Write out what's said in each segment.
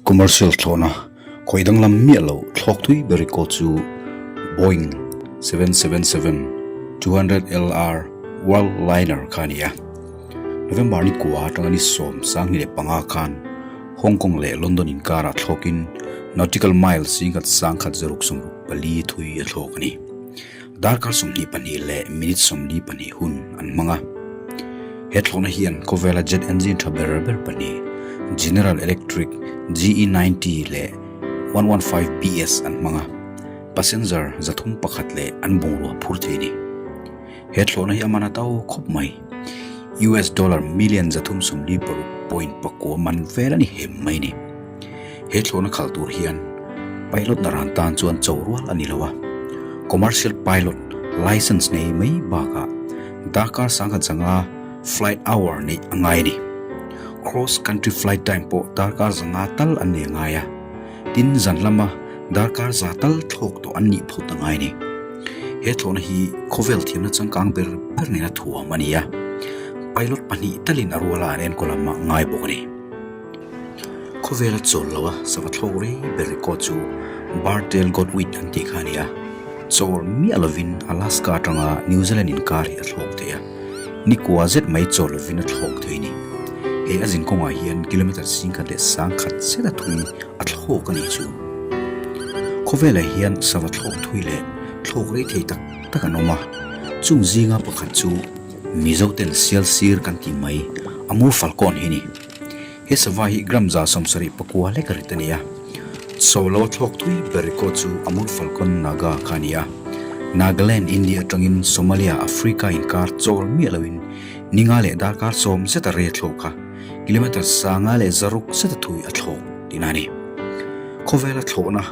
Commercial thlawhna khawih danglam miah loh thlawk thui ber record chu Boeing 777-200 LR Worldliner kha a ni a. November ni kua atanga ni 25 khan Hong Kong leh London inkarah thlawkin nautical mile singkhat sangkhat zaruk 64 thui a thlawk a ni. Darkar 22 leh minute 42 hun an hmang a. He thlawhna hian khawvela jet engine tha ber ber pahnih General Electric GE90 leh 115BS an hmang a, passenger 301 leh an bungrua phur thei a ni. He thlawhna hi a man a to khawp mai. US dollar million 346 point pakua man vel a ni hem mai a ni. He thlawhna khalh tur hian pilot naran tan chuan cho rual a ni lo a, commercial pilot licence nei mai bakah darkar sangkhat zanga flight hour neih a ngai a ni. Cross country flight time pawh darkar zanga tal an nei a ngai a, tin zan lama darkar za tal thlawk tawh an nih phawt a ngai a ni. He thlawhna hi khawvel thiamna changkang ber ber nena thuam a ni a, pilot pahnih talin a ruala an enkawl a ngai bawk a ni. Khawvela chawl lo a sava thlawk rei ber record chu Bartel Godwit an tih kha a ni a, chawl miah lovin Alaska atanga New Zealand inkar hi a thlawk thei a, ni kua zet mai chawl lovin a thlawk thei a ni. He a zin kawngah hian kilometre singkhat leh sangkhat zet a thui a thlawk a nih chu. Khawvelah hian sava thlawk thui leh thlawk rei thei tak tak an awm a, chung zinga pakhat chu Mizoten sial sir kan tih mai Amur Falkawn hi a ni. He sava hi gram 74 lek rit a ni a. Solo thlawk thui ber record chu Amur Falcon Naga kha a ni a. Nagaland, India atangin Somalia, Africa inkar chawl miah loin ninga leh darkar sawm zeta re thlawk a, kilometre 506 zeta thui a thlawk tihna a ni. Khawvela thlawhna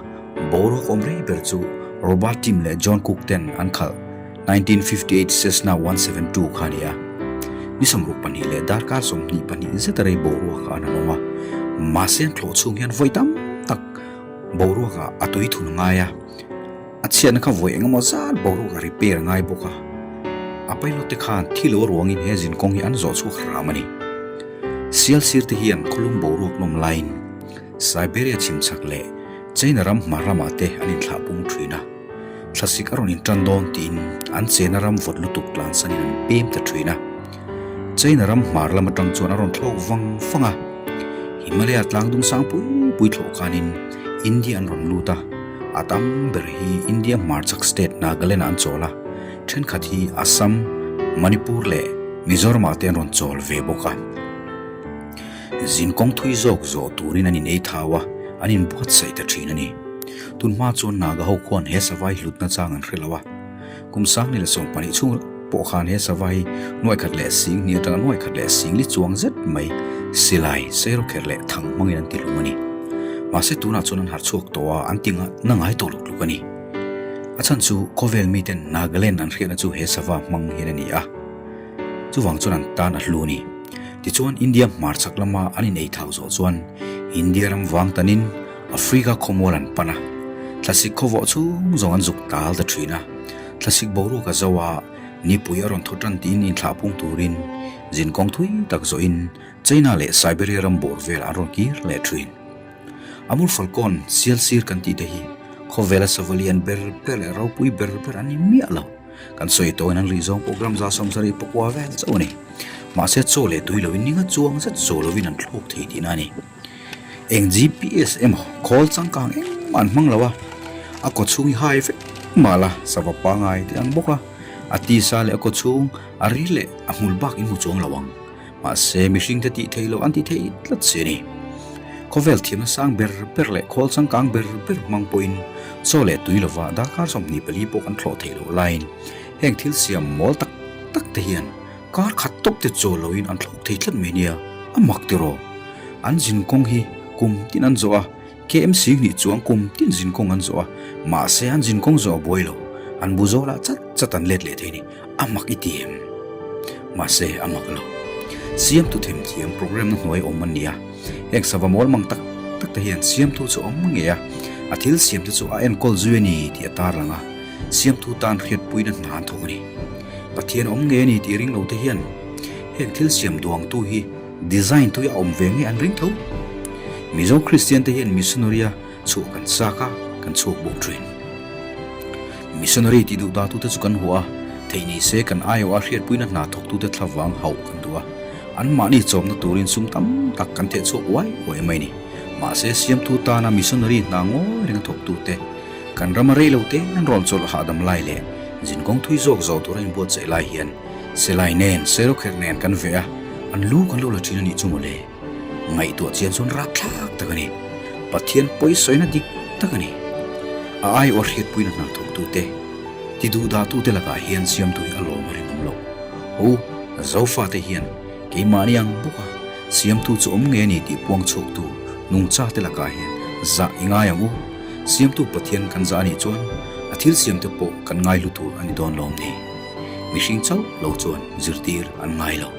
boruak awm rei ber chu Robert Tim leh John Cook ten an khalh 1958 Cessna 172 kha a ni a. Ni 62 leh darkar 22 zeta rei boruakah an han awm a. Mahse an thlawh chhung hian vawi tam tak boruakah a tui thun a ngai a. A chhiatna kha vawi engemaw zat boruakah repair a ngai bawk a. A pilot te khan thi lo ruangin he zinkawng hi an zawh chhuak hram a ni. Sial sir te hian khawlum boruak nawm laiin Siberia chhimchhak leh China ram hmar ramah te an inthlah pung thin a. Thlasik a rawn intan dawn tiin an chena ram vawt lutuk tlansanin an pem ta thin a. China ram hmar lam atang chuan a rawn thlawk vang vang a. Himalaya tlang dung sang pui pui thlawh khanin India an rawn lut a, a tam ber hi India hmarchhak state Nagaland ah an chawl a, thenkhat hi Assam, Manipur leh Mizoram ah te an rawn chawl ve bawk a. Zinkawng thui zawk zawh turin an inei thau a, an inbuatsaih ta thin a ni. Tun hma chuan Naga ho khuan he savai hlutna chang an hre lo a. Kum 1012 chhung pawh khan he savai nuai khat leh sing hnih atanga nuai khat leh sing li chuang zet mai silai, seirawkher leh thang hmangin an ti hlum a ni. Mahse tunah chuan an harh chhuak tawh a, an ti na ngai tawh luk luk a ni. A chhan chu khawvel miten Nagaland an hriatna chu he sava hmang hian a ni a. Chuvang chuan an tan a hlu a ni. Tichuan India hmarchhak lama an inei thau zawh chuan India ram vang tanin Africa khawmual an pan a, thlasik khawvawh chhung zawng an zuk tal ta thin a. Thlasik boruak a zo a, nipui a rawn thaw tan tiin inthlah pung turin zinkawng thui tak zawhin China leh Siberia ram bawr velah an rawn kir leh thin. Amur Falkawn sial sir kan tih te hi khawvela sava lian ber ber leh ropui ber ber an ni miah lo. Kan sawi tawhin an rih zawng pawh gram 74 vel chauh a ni. Mahse chaw leh tui loin ninga chuang zet chaw lovin an thlawk thei tihna a ni. Eng GPS emaw khawl changkang engmah an hmang lo a, a kaw chhung hi hai vek mah la sava pangai te ang bawk a, a tisa leh a kaw chhung a ri leh a hmul bak in hmu chuang lo ang. Mahse mihring te tih theih loh an ti thei tlat si a ni. Khawvel thiamna sang ber ber leh khawl changkang ber ber hmang pawhin chaw leh tui lova darkar 24 pawh kan thlawh theih loh laiin heng thil siam mawl tak tak te hian kar khat tawp te chaw loin an thlawk thei tlat mai nia, a mak tiraw? An zinkawng hi kum tin an zawh a, KMC hnih chuan kum tin zinkawng an zawh a, mahse an zinkawng zawh a buai lo, an bu zawlah chat chat an let leh thei ni, a mak i ti em? Mahse a mak lo. Siamtu themthiam program na hnuai awm an ni a, heng sava mawl mang tak tak te hian siamtu chu awm ngei a, a thil siam te chu a enkawl zui a ni tih a tarlang a, siamtu tan hriatpuina hna an thawk a ni. Pathian awm ngei a ni tih ring lo te hian heng thil siam duangtu hi design tu hi a awm ve ngei an ring tho. Mizo Kristiante hian missionary-a chhuah kan chak a, kan chhuak bawk thin. Missionary tih duh datute chu kan hua a, theih ni se kan aiawha hriatpuina hna thawktute thlavang hauh kan duh a, anmahni chawmna turin sum tam tak kan theh chhuak uai uai mai ni. Mahse, siamtu tana missionary hna ngawi renga thawktute kan rama rei lo te an rawn chawlh hahdam lai leh zinkawng thui zawk zawh tura inbuatsaih lai hian silai nen, serokherh nen kan veh a, an lu kan lo la thin a nih chu mawle. Ngaihtuah chian chuan rapthlak tak a ni. Pathian pawisawina dik tak a ni. A aiawh hriatpuina hna thawktute, ti duhdahtute lakah hian siamtu hi a lawm a rinawm loh. Ho, Zofate hian keimahni ang bawk a, siamtu chu awm ngei a ni tih puang chhuaktu nungchate lakah hian zah i ngai ang u. Siamtu Pathian kan zah a nih chuan a thil siamte pawh kan ngaihlu tur a ni dawn lawm ni. Mihring chauh lo chuan zirtir an ngai lo.